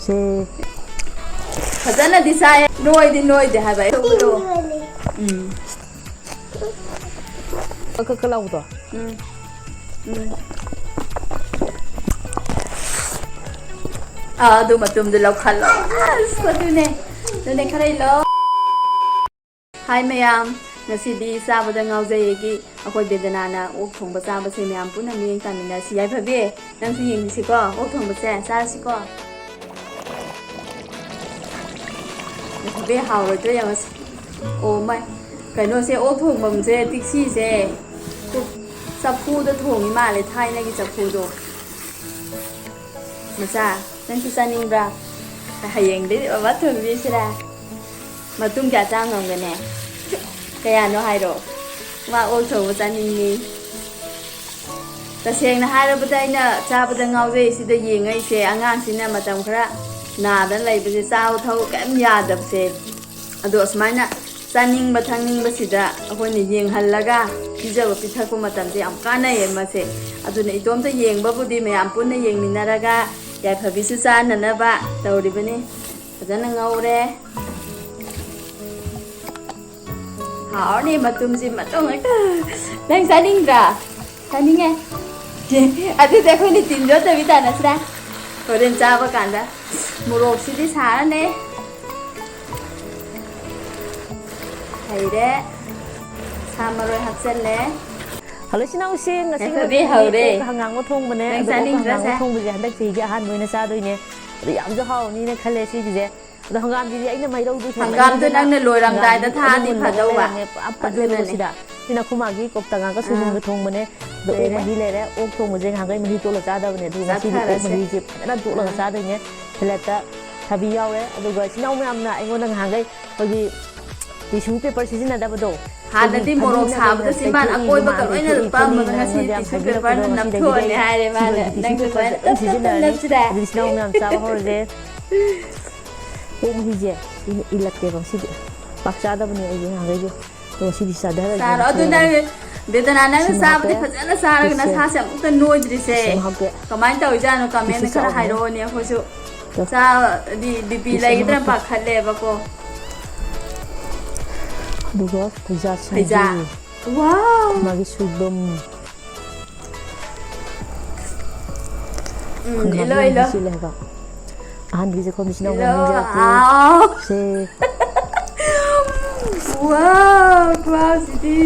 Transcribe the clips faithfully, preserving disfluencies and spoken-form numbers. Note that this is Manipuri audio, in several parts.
ꯎꯝ꯫ ꯐꯖꯅꯗꯤ ꯆꯥꯏ꯫ ꯅꯣꯏꯗꯤ ꯅꯣꯏꯗꯦ ꯍꯥꯏꯕ ꯑꯩ ꯇꯧꯕꯗꯣ꯫ ꯎꯝ꯫ ꯀꯛ ꯀꯛ ꯂꯥꯎꯕꯗꯣ꯫ ꯎꯝ꯫ ꯎꯝ꯫ ꯑꯥ, ꯑꯗꯨ ꯃꯇꯨꯝꯗꯨ ꯂꯧꯈꯠꯂꯣ꯫ ꯑꯁ, ꯑꯗꯨꯅꯦ꯫ ꯑꯗꯨꯅꯦ ꯈꯔ ꯏꯜꯂꯣ꯫ ꯍꯥꯏ ꯃꯌꯥꯝ, ꯉꯁꯤꯗꯤ ꯆꯥꯕꯗ ꯉꯥꯎꯖꯩꯒꯤ ꯑꯩꯈꯣꯏ ꯕꯦꯗꯅꯥꯅ ꯑꯣꯛ ꯊꯣꯡꯕ ꯆꯥꯕꯁꯦ ꯃꯌꯥꯝ ꯄꯨꯟꯅ ꯃꯤꯠꯌꯦꯡ ꯇꯥꯃꯤꯟꯅꯁꯤ꯫ ꯌꯥꯏꯐꯕꯤ, ꯅꯪꯁꯨ ꯌꯦꯡꯁꯤꯀꯣ, ꯑꯣꯛ ꯊꯣꯡꯕꯁꯦ ꯆꯥꯔꯁꯤꯀꯣ꯫ ꯌꯥꯏꯐꯕꯤ, ꯍꯥꯎꯔꯣꯏꯗ꯭ꯔꯣ ꯌꯦꯡꯉꯁꯤ꯫ ꯑꯣ ꯃꯥꯏ, ꯀꯩꯅꯣꯁꯦ, ꯑꯣꯛ ꯊꯣꯡꯐꯝꯁꯦ, ꯇꯤꯛꯁꯤꯁꯦ ꯆꯐꯨꯗ ꯊꯣꯡꯉꯤ ꯃꯥꯜꯂꯦ, ꯊꯥꯏꯅꯒꯤ ꯆꯐꯨꯗꯣ꯫ ꯃꯆꯥ, ꯅꯪꯁꯨ ꯆꯥꯅꯤꯡꯕ꯭ꯔꯥ? ꯍꯌꯦꯡꯗꯩꯗꯤ ꯕꯕꯥ ꯊꯣꯡꯕꯤꯁꯤꯔꯥ? ꯃꯇꯨꯝ ꯀꯌꯥ ꯆꯥ ꯉꯝꯒꯅꯤ? ꯀꯌꯥꯅꯣ ꯍꯥꯏꯔꯣ꯫ ꯃꯥ ꯑꯣꯛ ꯊꯣꯡꯕ ꯆꯥꯅꯤꯡꯉꯤ꯫ ꯇꯁꯦꯡꯅ ꯍꯥꯏꯔꯕꯗ ꯑꯩꯅ ꯆꯥꯕꯗ ꯉꯥꯎꯖꯩ ꯁꯤꯗ ꯌꯦꯡꯉꯛꯏꯁꯦ꯫ ꯑꯉꯥꯡꯁꯤꯅ ꯃꯇꯝ ꯈꯔ ꯅꯥꯗꯅ ꯂꯩꯕꯁꯦ, ꯆꯥꯕ ꯊꯛꯄ ꯀꯔꯤꯝ ꯌꯥꯗꯕꯁꯦ꯫ ꯑꯗꯣ ꯑꯁꯨꯃꯥꯏꯅ ꯆꯥꯅꯤꯡꯕ ꯊꯛꯅꯤꯡꯕꯁꯤꯗ ꯑꯩꯈꯣꯏꯅ ꯌꯦꯡꯍꯜꯂꯒ ꯄꯤꯖꯕ ꯄꯤꯊꯛꯄ ꯃꯇꯝꯁꯦ ꯌꯥꯝ ꯀꯥꯟꯅꯩꯌꯦ ꯃꯁꯦ꯫ ꯑꯗꯨꯅ ꯏꯇꯣꯝꯇ ꯌꯦꯡꯕꯕꯨꯗꯤ ꯃꯌꯥꯝ ꯄꯨꯟꯅ ꯌꯦꯡꯃꯤꯟꯅꯔꯒ ꯌꯥꯏꯐꯕꯤꯁꯨ ꯆꯥꯅꯅꯕ ꯇꯧꯔꯤꯕꯅꯤ꯫ ꯐꯖꯅ ꯉꯧꯔꯦ꯫ ꯍꯥꯎꯔꯅꯤ ꯃꯇꯨꯝꯁꯤ, ꯃꯇꯨꯝ ꯍꯦꯛꯇ꯫ ꯅꯪ ꯆꯥꯅꯤꯡꯗ꯭ꯔꯥ? ꯆꯥꯅꯤꯡꯉꯦ꯫ ꯑꯗꯨꯗꯤ ꯑꯩꯈꯣꯏꯅ ꯇꯤꯟ ꯌꯣꯠꯇꯕꯤ ꯇꯥꯟꯅꯁꯤꯔꯥ? ꯍꯣꯔꯦꯟ ꯆꯥꯕ ꯀꯥꯟꯗ꯫ ꯃꯣꯔꯣꯛꯁꯤꯗꯤ ꯁꯥꯔꯅꯦ꯫ ꯍꯩꯔꯦ꯫ ꯁꯥ ꯃꯔꯣꯏ ꯍꯥꯞꯆꯜꯂꯦ꯫ ꯍꯜꯂꯣ, ꯏꯆꯤꯟ ꯏꯅꯥꯎꯁꯦ, ꯉꯁꯤ ꯌꯥꯏꯐꯕꯤ, ꯍꯧꯔꯦ꯫ ꯑꯣꯛ ꯍꯪꯒꯥꯝꯒ ꯊꯣꯡꯕꯅꯦ꯫ ꯅꯪ ꯑꯗꯣ ꯑꯣꯛ ꯆꯥꯅꯤꯡꯗ꯭ꯔꯥ ꯍꯪꯒꯥꯝꯒ ꯁꯦ? ꯊꯣꯡꯕꯁꯦ ꯍꯟꯗꯛ ꯆꯍꯤꯒꯤ ꯑꯍꯥꯟꯕ ꯑꯣꯏꯅ ꯆꯥꯗꯣꯏꯅꯦ꯫ ꯑꯗꯣ ꯌꯥꯝꯁꯨ ꯍꯥꯎꯅꯤꯅ ꯈꯜꯂꯦ ꯁꯤꯒꯤꯁꯦ꯫ ꯑꯗꯣ ꯍꯪꯒꯥꯝꯁꯤꯗꯤ ꯑꯩꯅ ꯃꯩꯔꯧꯗꯣꯏ ꯍꯦꯟꯕ ꯍꯪꯒꯥꯝꯗꯣ ꯑꯩꯅ ꯅꯪꯅ ꯂꯣꯏꯔꯝꯗꯥꯏꯗ ꯍꯪꯒꯥꯝꯗꯤ ꯊꯥꯗꯤ ꯑꯗꯨꯝ ꯃꯨꯜꯂꯒ ꯐꯗꯧꯕ꯫ ꯂꯩꯔꯝꯃꯦ, ꯄꯨꯔꯥ ꯄꯠꯂꯒ ꯑꯗꯨꯅꯅꯦ꯫ ꯁꯤꯗ꯫ ꯁꯤꯅ ꯑꯩꯈꯣꯏ ꯃꯥꯒꯤ ꯀꯣꯛꯇ ꯉꯥꯒ ꯁꯣꯏꯕꯨꯝꯒ ꯑꯥ꯫ ꯊꯣꯡꯕꯅꯦ꯫ ꯑꯗꯣ ꯑꯣꯛ ꯂꯩꯔꯦ꯫ ꯃꯍꯤ ꯂꯩꯔꯦ꯫ ꯑꯣꯛ ꯊꯣꯡꯕꯁꯦ ꯉꯍꯥꯟꯈꯩ ꯃꯍꯤ ꯇꯣꯠꯂ ꯆꯥꯗꯕꯅꯦ꯫ ꯑꯗꯨ ꯉꯁꯤꯗꯤ ꯑꯣꯛ ꯆꯥꯊꯔꯁꯦ꯫ ꯃꯍꯤꯁꯦ ꯐꯖꯅ ꯇꯣꯠꯂꯒ ꯑꯥ꯫ ꯆꯥꯗꯣꯏꯅꯦ꯫ ꯁꯦꯂꯦꯠꯇ ꯊꯕꯤ ꯌꯥꯎꯔꯦ꯫ ꯑꯗꯨꯒ ꯏꯆꯤꯟ ꯏꯅꯥꯎ ꯃꯌꯥꯝꯅ ꯑꯩꯉꯣꯟꯗ ꯉꯍꯥꯟꯈꯩ ꯑꯩꯈꯣꯏꯒꯤ tissue paper ꯁꯤꯖꯤꯟꯅꯗꯕꯗꯣ꯫ ꯍꯥꯟꯅꯗꯤ ꯑꯩꯈꯣꯏꯒꯤ ꯃꯣꯔꯣꯛ ꯊꯕꯤꯅ ꯁꯥꯕꯗ ꯀꯩꯅꯣ ꯆꯤꯝꯕꯥꯟ ꯇꯩꯊꯣꯛꯏ, ꯑꯀꯣꯏꯕꯒ ꯃꯥꯡꯗ ꯂꯣꯏꯅ ꯇꯩꯊꯣꯛꯏ ꯄꯛꯑꯝꯕꯗꯣ ꯈꯣꯠꯂꯤꯅ ꯉꯁꯤꯗꯤ ꯑꯩꯉꯣꯟꯗ ꯌꯥꯝ tissue paper ꯅ ꯍꯥꯏꯕꯤꯔꯛꯄꯗꯣ ꯉꯁꯤꯗꯒꯤꯗꯤ ꯅꯞꯊꯣꯛꯑꯅꯤ ꯑꯩ ꯍꯥꯏꯔꯦ ꯃꯥꯅ꯫ ꯁꯤꯕꯒꯤ tissue ꯅꯪꯁꯨ paper ꯁꯦ ꯑꯗꯨꯃꯥꯏꯅ ꯑꯗꯨꯝ ꯇꯞ ꯇꯞ ꯇꯞ ꯁꯤꯖꯤꯟꯅꯔꯅꯤ꯫ ꯅꯞꯁꯤꯗ꯫ ꯑꯗꯨꯗꯤ ꯏꯆꯤꯟ ꯏꯅꯥꯎ ꯃꯌꯥꯝ ꯆꯥꯕ ꯍꯧꯔꯁꯦ꯫ ꯑꯣꯛ ꯃꯍꯤꯁꯦ ꯁꯤꯅ ꯏꯜꯂꯛꯀꯦꯕ ꯉꯁꯤꯗꯤ꯫ ꯄꯥꯛ ꯆꯥꯗꯕꯅꯦ ꯑꯩꯁꯦ ꯅꯍꯥꯟꯈꯩꯁꯨ꯫ ꯑꯗꯣ ꯉꯁꯤꯗꯤ ꯆꯥꯊꯔꯒꯦ ꯆꯥꯔꯣ꯫ ꯑꯗꯨ ꯈꯜꯂꯒ ꯅꯪ, ꯕꯦꯗꯅꯥ, ꯅꯪꯅ ꯁꯤꯃ ꯆꯥꯕꯗꯤ ꯍꯥꯞꯄꯦ꯫ ꯐꯖꯅ ꯆꯥꯔꯒ ꯄꯤꯁꯁꯦ, ꯅꯁꯥꯁꯦ ꯑꯃꯨꯛꯇ ꯅꯣꯏꯗ꯭ꯔꯤꯁꯦ꯫ ꯄꯤꯁꯁꯦ ꯑꯃ ꯍꯥꯞꯀꯦ꯫ ꯀꯃꯥꯏꯅ ꯇꯧꯔꯤꯖꯥꯠꯅꯣ? Comment ꯄꯤꯁꯁꯦ ꯈꯔ ꯆꯥꯎꯕꯅꯦ꯫ ꯍꯥꯏꯔꯛꯑꯣꯅꯦ ꯑꯩꯈꯣꯏꯁꯨ꯫ ꯆꯥꯗꯤ ꯕꯤ ꯄꯤ ꯂꯩꯒꯗ꯭ꯔꯥ ꯄꯥꯈꯠꯂꯦꯕꯀꯣ꯫ ꯑꯗꯨꯒ ꯐꯩꯖꯥ ꯁꯤꯡꯖꯨ꯫ ꯐꯩꯖꯥ꯫ ꯋꯥꯎ! ꯃꯥꯒꯤ ꯁꯣꯏꯕꯨꯝ꯫ ꯎꯝ, ꯏꯜꯂꯣ, ꯏꯜꯂꯣ꯫ ꯍꯥꯞꯆꯤꯜꯂꯦ ꯍꯥꯏꯕ꯫ ꯑꯍꯥꯟꯕꯒꯤꯁꯦ ꯑꯩꯈꯣꯏ ꯃꯤꯁꯤꯅ ꯏꯜꯂꯣ, ꯋꯥꯔꯅꯤꯡ ꯄꯤꯔꯛꯀꯦ꯫ ꯑꯥꯎ꯫ ꯁꯦ꯫ ꯋꯥꯎ, ꯈꯨꯍꯥꯎꯁꯤꯗꯤ꯫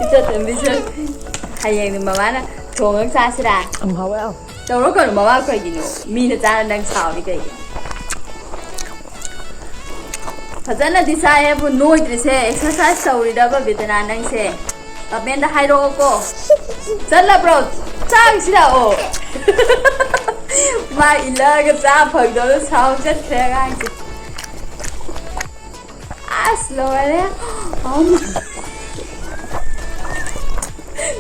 ꯏꯆꯟ ꯇꯣꯝꯕꯤꯁꯨ ꯍꯌꯦꯡꯗꯤ ꯃꯃꯥꯅ ꯊꯣꯡꯉꯒ ꯆꯥꯁꯤꯔꯥ? ꯌꯥꯝ ꯍꯥꯎꯋꯦ, ꯌꯥꯝ꯫ ꯇꯧꯔꯛꯀꯅꯨ, ꯃꯃꯥ ꯀꯩꯒꯤꯅꯣ? ꯃꯤꯅ ꯆꯥꯔ ꯅꯪ ꯁꯥꯎꯔꯤ ꯀꯩꯒꯤꯅꯣ? ꯐꯖꯅꯗꯤ ꯆꯥꯏꯌꯦꯕꯨ ꯅꯣꯏꯗ꯭ꯔꯤꯁꯦ, exercise ꯇꯧꯔꯤꯔꯕ ꯕꯦꯗꯅꯥ ꯅꯪꯁꯦ? Comment ꯍꯥꯏꯔꯛꯑꯣꯀꯣ꯫ ꯆꯠꯂꯕ꯭ꯔꯣ? ꯆꯥꯔꯨꯁꯤ ꯂꯥꯛꯑꯣ꯫ ꯃꯥ ꯏꯜꯂꯛꯑꯒ ꯆꯥ ꯐꯪꯗꯕꯗ ꯁꯥꯎ ꯆꯠꯈ꯭ꯔꯦ ꯑꯉꯥꯡꯁꯦ꯫ ꯑꯁ, ꯂꯣꯏꯔꯦ꯫ ꯑꯝ꯫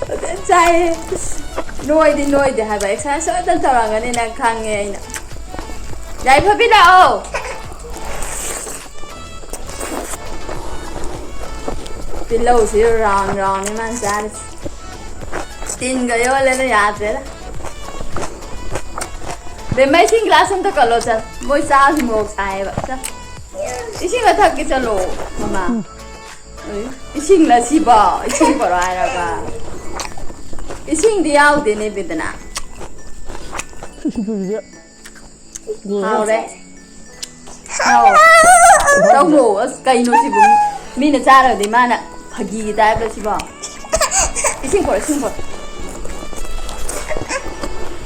ꯐꯖꯅ ꯆꯥꯏꯌꯦ꯫ ꯅꯣꯏꯗꯤ ꯅꯣꯏꯗꯦ ꯍꯥꯏꯕ, exercise ꯁꯣꯏꯗꯅ ꯇꯧꯔꯝꯒꯅꯤ ꯅꯪ ꯈꯪꯉꯦ ꯑꯩꯅ꯫ ꯌꯥꯏꯐꯕꯤ, ꯂꯥꯛꯑꯣ꯫ ꯇꯤꯜꯍꯧꯁꯤ round round ꯅꯤ ꯃꯥꯅ ꯆꯥꯔꯤꯁꯦ꯫ ꯇꯤꯟꯒ ꯌꯣꯠꯂꯦꯗ, ꯌꯥꯗ꯭ꯔꯦꯗ꯫ ꯕꯦꯝꯃ, ꯏꯁꯤꯡ glass ꯑꯝꯇ ꯀꯠꯂꯣ ꯆꯠ꯫ ꯃꯣꯏ ꯆꯥꯕꯁꯤ ꯃꯣꯔꯣꯛ ꯁꯥꯏꯌꯦꯕ꯫ ꯆꯠ꯫ ꯏꯁꯤꯡꯒ ꯊꯛꯀꯦ ꯆꯠꯂꯣ, ꯃꯃꯥ꯫ ꯎꯝ꯫ ꯏꯁꯤꯡꯂ ꯁꯤꯕꯣ? ꯏꯁꯤꯡ ꯄꯣꯔꯛꯑꯣ ꯍꯥꯏꯔꯒ꯫ ꯏꯁꯤꯡꯗꯤ ꯌꯥꯎꯗꯦꯅꯦ, ꯕꯦꯗꯅꯥ꯫ ꯍꯥꯎꯔꯦ꯫ ꯍꯥꯎ꯫ ꯆꯧꯅꯣ꯫ ꯑꯁ, ꯀꯩꯅꯣ ꯁꯤꯕꯨ? ꯃꯤꯅ ꯆꯥꯔꯒꯗꯤ ꯃꯥꯅ ꯐꯥꯒꯤꯒꯤ type ꯇ ꯁꯤꯕꯣ? ꯏꯁꯤꯡ ꯄꯣꯔꯛꯑꯣ, ꯏꯁꯤꯡ ꯄꯣꯔꯛꯑꯣ꯫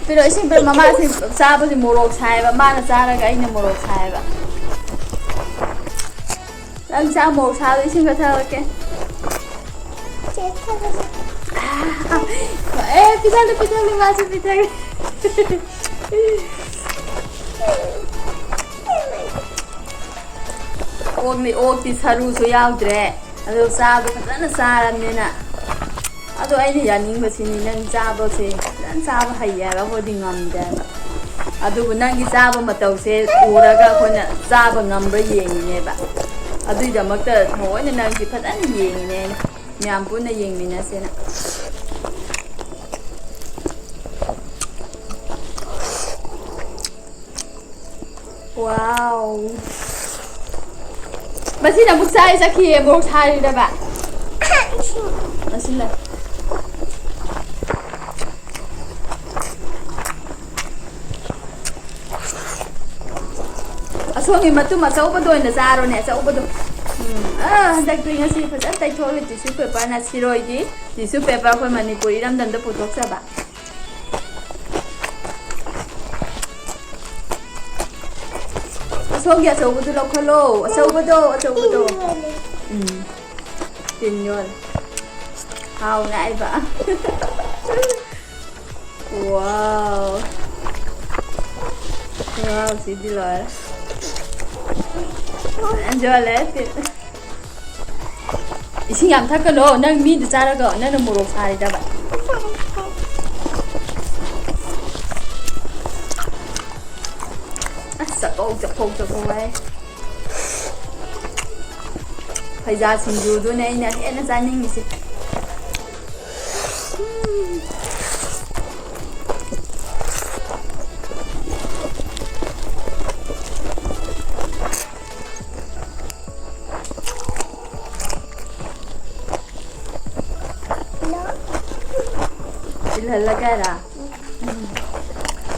ꯄꯤꯔꯛꯑꯣ, ꯏꯁꯤꯡ ꯄꯤꯔꯛꯑꯣ꯫ ꯃꯃꯥꯁꯤ ꯆꯥꯕꯁꯤ ꯃꯣꯔꯣꯛ ꯁꯥꯏꯌꯦꯕ꯫ ꯃꯥꯅ ꯆꯥꯔꯒ ꯑꯩꯅ ꯃꯣꯔꯣꯛ ꯁꯥꯏꯌꯦꯕ꯫ ꯅꯪ ꯆꯥ ꯃꯣꯔꯣꯛ ꯁꯥꯕꯗꯣ ꯏꯁꯤꯡꯒ ꯊꯛꯂꯛꯀꯦ꯫ ꯑꯦ, ꯄꯤꯊꯛꯂꯦ, ꯄꯤꯊꯛꯂꯦ, ꯃꯥꯁꯨ ꯄꯤꯊꯛꯂꯦ꯫ ꯑꯣꯛꯅꯤ, ꯑꯣꯛꯇꯤ ꯁꯔꯨꯁꯨ ꯌꯥꯎꯗ꯭ꯔꯦ꯫ ꯑꯗꯣ ꯆꯥꯕꯗꯣ ꯐꯖꯅ ꯆꯥꯔꯕꯅꯤꯅ꯫ ꯑꯗꯣ ꯑꯩꯅ ꯌꯥꯅꯤꯡꯕꯁꯤꯅꯤ, ꯅꯪ ꯆꯥꯕꯁꯦ ꯐꯖꯅ ꯆꯥꯕ ꯍꯩꯌꯦ ꯍꯥꯏꯕ, ꯑꯩꯈꯣꯏꯗꯤ ꯉꯝꯗꯦ ꯍꯥꯏꯕ꯫ ꯑꯗꯨꯕꯨ ꯅꯪꯒꯤ ꯆꯥꯕ ꯃꯇꯧꯁꯦ ꯎꯔꯒ ꯑꯩꯈꯣꯏꯅ ꯆꯥꯕ ꯉꯝꯕ꯭ꯔꯥ ꯌꯦꯡꯉꯤꯅꯦꯕ꯫ ꯑꯗꯨꯏꯗꯃꯛꯇ ꯊꯑꯣꯏꯅ ꯅꯪꯁꯦ ꯐꯖꯅ ꯌꯦꯡꯉꯤꯅꯦ ꯑꯩꯅ, ꯃꯌꯥꯝ ꯄꯨꯟꯅ ꯌꯦꯡꯃꯤꯟꯅꯁꯦꯅ꯫ Wow. ꯃꯁꯤꯅ ꯑꯃꯨꯛ ꯆꯥꯏ ꯆꯠꯈꯤꯌꯦ, ꯃꯣꯔꯣꯛ ꯁꯥꯔꯤꯔꯕ? ꯃꯁꯤꯅ꯫ ꯑꯁꯣꯝꯒꯤ ꯃꯇꯨꯝ ꯑꯆꯧꯕꯗꯣ ꯑꯣꯏꯅ ꯆꯥꯔꯣꯅꯦ, ꯑꯆꯧꯕꯗꯣ꯫ ꯎꯝ, ꯑꯥ, ꯍꯟꯗꯛꯇꯤ ꯉꯁꯤ ꯐꯖꯅ ꯇꯩꯊꯣꯛꯂꯦ tissue paperꯅ, ꯁꯤꯔꯣꯏꯒꯤ tissue paper ꯑꯩꯈꯣꯏ ꯃꯅꯤꯄꯨꯔ ꯏꯔꯝꯗꯝꯗ ꯄꯨꯊꯣꯛꯆꯕ꯫ ꯑꯁꯣꯝꯒꯤ ꯑꯆꯧꯕꯗꯨ ꯂꯧꯈꯠꯂꯣ, ꯑꯆꯧꯕꯗꯣ, ꯑꯆꯧꯕꯗꯣ꯫ ꯎꯝ, ꯇꯤꯟ ꯌꯣꯠꯂꯦ꯫ ꯍꯥꯎꯅ ꯑꯩꯕ꯫ Wow. Wow, ꯁꯤꯗꯤ ꯂꯣꯏꯔꯦ꯫ ꯐꯖꯅ ꯌꯣꯠꯂꯦ, ꯇꯤꯟ꯫ ꯏꯁꯤꯡ ꯌꯥꯝ ꯊꯛꯀꯅꯣ, ꯅꯪ ꯃꯤꯗꯨ ꯆꯥꯔꯒ ꯅꯪꯅ ꯃꯣꯔꯣꯛ ꯁꯥꯔꯤꯗꯕ꯫ ꯑꯁ, ꯆꯥꯛꯀꯧ, ꯆꯥꯛꯀꯧ, ꯆꯥꯛꯀꯧ ꯍꯥꯏ꯫ ꯐꯩꯖꯥ ꯁꯤꯡꯖꯨꯗꯨꯅꯦ ꯑꯩꯅ ꯍꯦꯟꯅ ꯆꯥꯅꯤꯡꯉꯤꯁꯦ꯫ ꯏꯜꯍꯜꯂꯒꯔꯥ? ꯎꯝ꯫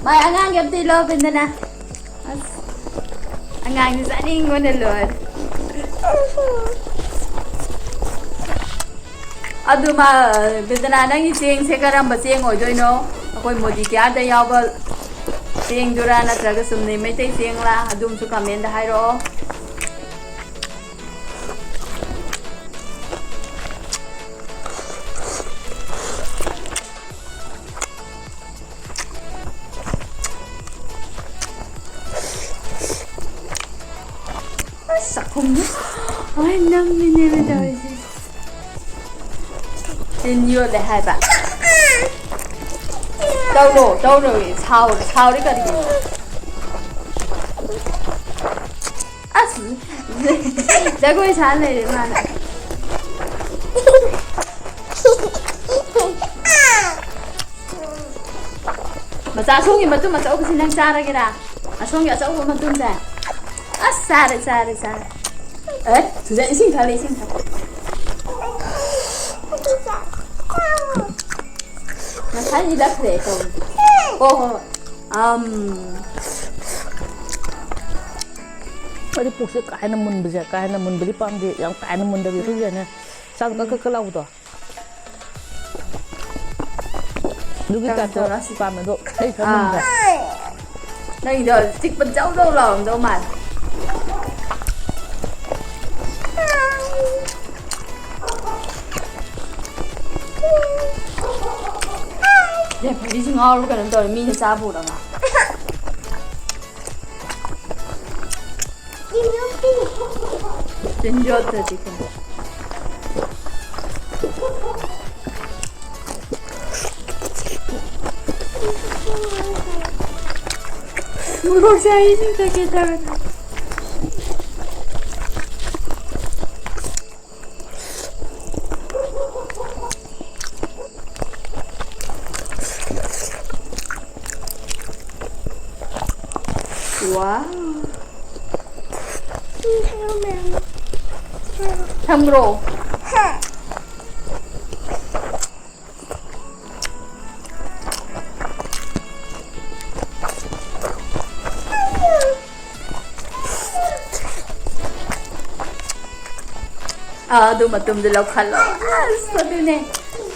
ꯃꯥꯏ ꯑꯉꯥꯡꯒꯤ ꯑꯝꯇ ꯏꯜꯂꯣ, ꯕꯤꯟꯗꯅ꯫ ꯑꯁ, ꯑꯉꯥꯡꯁꯦ ꯆꯥꯅꯤꯡꯕꯅ ꯂꯣꯏꯔꯦ꯫ ꯑꯗꯨ ꯃꯥ, ꯕꯤꯟꯗꯅꯥ, ꯅꯪꯒꯤ ꯆꯦꯡꯁꯦ ꯀꯔꯝꯕ ꯆꯦꯡ ꯑꯣꯏꯗꯣꯏꯅꯣ? ꯑꯩꯈꯣꯏ ꯃꯣꯗꯤ ꯀꯤꯌꯥꯔꯗ ꯌꯥꯎꯕ ꯆꯦꯡꯗꯨꯔꯥ, ꯅꯠꯇ꯭ꯔꯒ ꯆꯨꯝꯅꯩ ꯃꯩꯇꯩ ꯆꯦꯡꯂꯥ? ꯑꯗꯨꯝꯁꯨ comment ꯍꯥꯏꯔꯛꯑꯣ꯫ ꯑꯁ, ꯆꯥꯛꯈꯨꯝꯗꯣ ꯂꯣꯏ ꯅꯝꯃꯤꯅꯦꯕ ꯇꯧꯔꯤꯁꯦ꯫ ꯇꯤꯟ ꯌꯣꯠꯂꯦ ꯍꯥꯏꯕ꯫ ꯇꯧꯔꯣ, ꯇꯧꯔꯣ, ꯁꯥꯎꯔꯦ, ꯁꯥꯎꯔꯦ ꯀꯔꯤꯒꯤꯅꯣ? ꯑꯁ, ꯖꯒꯣꯏ ꯁꯥ ꯂꯩꯔꯦ ꯃꯥꯅ꯫ ꯃꯆꯥ, ꯁꯣꯝꯒꯤ ꯃꯇꯨꯝ ꯑꯆꯧꯕꯁꯤ ꯅꯪ ꯆꯥꯔꯒꯦꯔꯥ? ꯑꯁꯣꯝꯒꯤ ꯑꯆꯧꯕ ꯃꯇꯨꯝꯁꯦ꯫ ꯑꯁ, ꯆꯥꯔꯦ, ꯆꯥꯔꯦ, ꯆꯥꯔꯦ꯫ ꯑꯦ, ꯁꯤꯗ ꯏꯁꯤꯡ ꯊꯛꯂꯦ, ꯏꯁꯤꯡ ꯊꯛꯂꯦ꯫ ꯉꯁꯥꯏ ꯏꯜꯂꯛꯈ꯭ꯔꯦ ꯇꯧꯔꯤꯁꯦ꯫ ꯍꯣ, ꯍꯣ, ꯍꯣ꯫ ꯑꯝ꯫ ꯑꯩꯗꯤ ꯄꯨꯛꯁꯦ ꯀꯥ ꯍꯦꯟꯅ ꯃꯨꯟꯕꯁꯦ, ꯀꯥ ꯍꯦꯟꯅ ꯃꯨꯟꯕꯗꯤ ꯄꯥꯝꯗꯦ, ꯌꯥꯝ ꯀꯥ ꯍꯦꯟꯅ ꯃꯨꯟꯗꯕꯤ꯫ ꯎꯝ꯫ ꯑꯩꯈꯣꯏꯒꯤꯅꯦ, ꯆꯥꯛ ꯀꯛ ꯀꯛ ꯀꯛ ꯂꯥꯎꯕꯗꯣ꯫ ꯑꯗꯨꯒꯤ ꯇꯧꯔꯣ, ꯇꯥꯏꯞꯇ ꯇꯧꯔꯣ, ꯁꯤ ꯄꯥꯝꯃꯦ ꯑꯗꯣ, ꯑꯩ ꯈꯔ ꯑꯥ꯫ ꯃꯨꯟꯕ꯫ ꯅꯪꯒꯤꯗꯣ ꯆꯤꯛꯄ ꯖꯧ ꯖꯧ ꯂꯥꯎꯔꯝꯗꯧ ꯃꯥꯜꯂꯦ꯫ ꯌꯥꯏꯐꯕꯤꯁꯨ ꯉꯥꯎꯔꯕ ꯀꯩꯅꯣꯝ ꯇꯧꯔꯦ, ꯃꯤꯅ ꯆꯥꯕ ꯎꯔꯒ꯫ ꯇꯤꯟ ꯌꯣꯠꯇ꯭ꯔꯗꯤ ꯀꯩꯅꯣ꯫ ꯃꯣꯔꯣꯛ ꯆꯥꯏ ꯏꯁꯤꯡ ꯊꯛꯀꯦ ꯇꯧꯔꯦ꯫ ꯋꯥꯎ꯫ ꯊꯝꯈ꯭ꯔꯣ꯫ ꯑꯥ, ꯑꯗꯨ ꯃꯇꯨꯝꯗꯨ ꯂꯧꯈꯠꯂꯣ꯫ ꯑꯁ, ꯑꯗꯨꯅꯦ꯫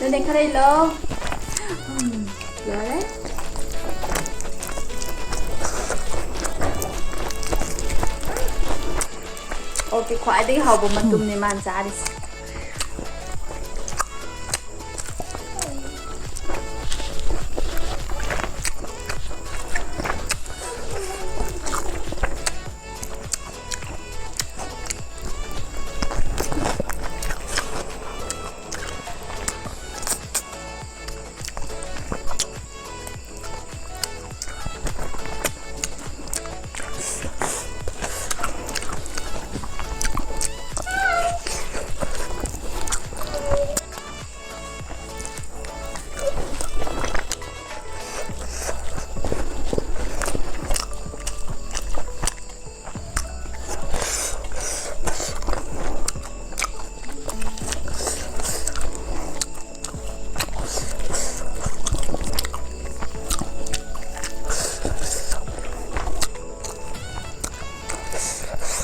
ꯑꯗꯨꯅꯦ, ꯈꯔ ꯏꯜꯂꯣ꯫ ꯎꯝ, ꯌꯥꯔꯦ꯫ ꯑꯣꯀꯦ, ꯈ꯭ꯋꯥꯏꯗꯒꯤ ꯍꯥꯎꯕ ꯃꯇꯨꯝꯅꯦ ꯃꯥꯅ ꯆꯥꯔꯤꯁꯦ꯫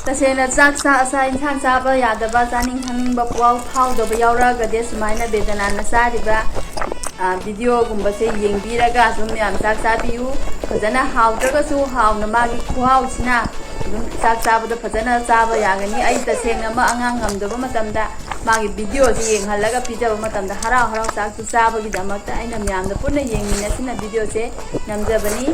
ꯇꯁꯦꯡꯅ ꯆꯥꯛ ꯆꯥ-, ꯆꯥꯛ ꯏꯟꯁꯥꯡ ꯆꯥꯕ ꯌꯥꯗꯕ, ꯆꯥꯅꯤꯡ ꯊꯛꯅꯤꯡꯕ ꯄꯣꯛꯑꯥꯎ ꯐꯥꯎꯗꯕ ꯌꯥꯎꯔꯛꯑꯒꯗꯤ, ꯁꯨꯃꯥꯏꯅ ꯕꯦꯗꯅꯥꯅ ꯆꯥꯔꯤꯕ, ꯑ, video ꯒꯨꯝꯕꯁꯦ ꯌꯦꯡꯕꯤꯔꯒ ꯑꯗꯨꯝ ꯃꯌꯥꯝ ꯆꯥꯛ ꯆꯥꯕꯤꯌꯨ꯫ ꯐꯖꯅ ꯍꯥꯎꯗ꯭ꯔꯒꯁꯨ ꯍꯥꯎꯅ ꯃꯥꯒꯤ ꯈꯨꯍꯥꯎꯁꯤꯅ ꯑꯗꯨꯝ ꯆꯥꯛ ꯆꯥꯕꯗ ꯐꯖꯅ ꯆꯥꯕ ꯌꯥꯒꯅꯤ꯫ ꯑꯩ ꯇꯁꯦꯡꯅ ꯑꯃ ꯑꯉꯥꯡ ꯉꯝꯗꯕ ꯃꯇꯝꯗ ꯃꯥꯒꯤ video ꯁꯤ ꯌꯦꯡꯍꯜꯂꯒ ꯄꯤꯖꯕ ꯃꯇꯝꯗ ꯍꯔꯥꯎ ꯍꯔꯥꯎ ꯆꯥꯛꯁꯨ ꯆꯥꯕꯒꯤꯗꯃꯛꯇ ꯑꯩꯅ ꯃꯌꯥꯝꯗ ꯄꯨꯟꯅ ꯌꯦꯡꯃꯤꯟꯅꯁꯤꯅ video ꯁꯦ ꯅꯝꯖꯕꯅꯤ꯫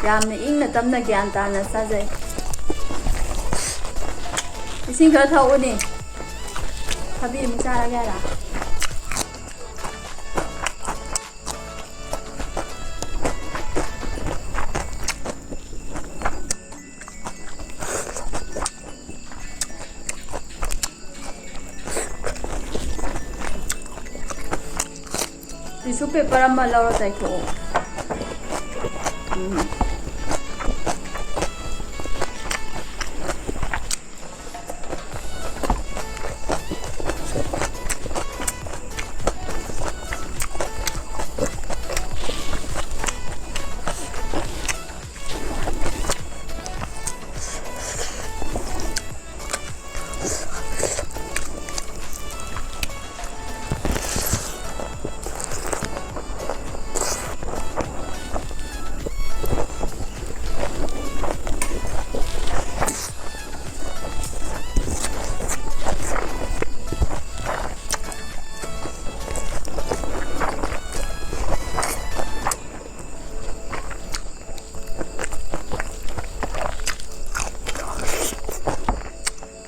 ꯌꯥꯝꯅ ꯏꯪꯅ ꯇꯞꯅ ꯒ꯭ꯌꯥꯟ ꯇꯥꯅ ꯆꯥꯖꯩ꯫ ꯏꯁꯤꯡ ꯈꯔ ꯊꯛꯎꯅꯦ꯫ ꯊꯕꯤ ꯑꯃꯨꯛ ꯆꯥꯔꯒꯦ ꯍꯥꯏꯔ? Tissue paper ꯑꯃ ꯂꯧꯔ ꯇꯩꯊꯣꯛꯑꯣ꯫ ꯎꯝ꯫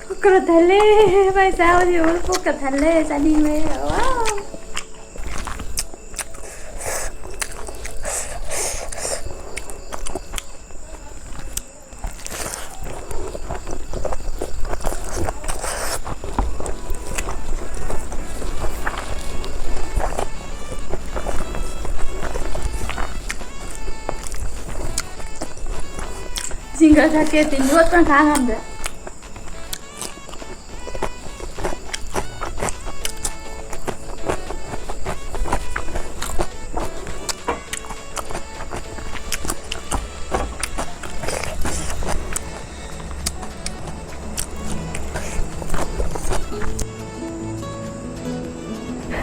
ꯄꯨꯛꯀ ꯊꯜꯂꯦ꯫ ꯃꯥꯏ ꯆꯥꯕꯗꯤ ꯎꯕꯗ ꯄꯨꯛꯀ ꯊꯜꯂꯦ꯫ ꯆꯥꯅꯤꯡꯕ꯫ Wow꯫ ꯏꯁꯤꯡ ꯈꯔ ꯊꯛꯀꯦ, ꯇꯤꯟ ꯌꯣꯠꯄꯅ ꯈꯥꯡ ꯉꯝꯗ꯭ꯔꯦ꯫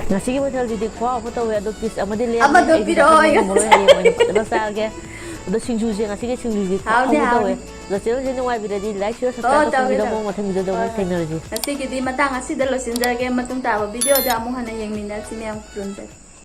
ꯉꯁꯤꯒꯤ ꯃꯊꯦꯜꯁꯤꯗꯤ ꯈꯨꯍꯥꯎ ꯑꯃ ꯇꯧꯋꯦ, ꯑꯗꯣ ꯄꯤꯁ ꯑꯃꯗꯤ ꯂꯦꯝꯃꯦ꯫ ꯑꯃꯗꯣ ꯑꯩꯁꯤꯗꯤ ꯄꯤꯔꯛꯑꯣ, ꯑꯃ ꯑꯩꯒ꯫ ꯉꯝꯃꯔꯣꯏ, ꯍꯌꯦꯡ ꯑꯣꯏꯅ ꯐꯖꯅ ꯆꯥꯔꯒꯦ꯫ ꯑꯗꯣ ꯁꯤꯡꯖꯨꯁꯦ ꯉꯁꯤꯒꯤ ꯁꯤꯡꯖꯨꯁꯦ ꯈꯨꯍꯥꯎ ꯍꯥꯎꯅꯤ, ꯑꯃ ꯇꯧꯋꯦ꯫ ꯍꯥꯎꯅꯤ꯫ ꯑꯗꯣ ꯆꯦꯅꯦꯜꯁꯦ ꯅꯨꯡꯉꯥꯏꯕꯤꯔꯗꯤ ꯂꯥꯏꯛ, ꯁꯤꯌꯔ, ꯑꯣ, ꯁꯕꯁꯀ꯭ꯔꯥꯏꯕ ꯇꯧꯒꯦ, ꯇꯧꯕꯤꯔꯝꯃꯣ꯫ ꯇꯧꯒꯦ꯫ ꯃꯊꯪ ꯚꯤꯗꯤꯑꯣꯗ ꯍꯣꯏ, ꯑꯃꯨꯛ ꯍꯣꯏ꯫ ꯊꯦꯡꯅꯔꯁꯤ꯫ ꯉꯁꯤꯒꯤꯗꯤ ꯃꯇꯥꯡ ꯑꯁꯤꯗ ꯂꯣꯏꯁꯤꯟꯖꯔꯒꯦ꯫ ꯃꯇꯨꯡ ꯇꯥꯕ ꯚꯤꯗꯤꯑꯣꯗ ꯑꯃꯨꯛ ꯍꯟꯅ ꯌꯦꯡꯃꯤꯟꯅꯁꯤ꯫ ꯃꯌꯥꯝ ꯈꯨꯔꯨꯝꯖꯔꯤ꯫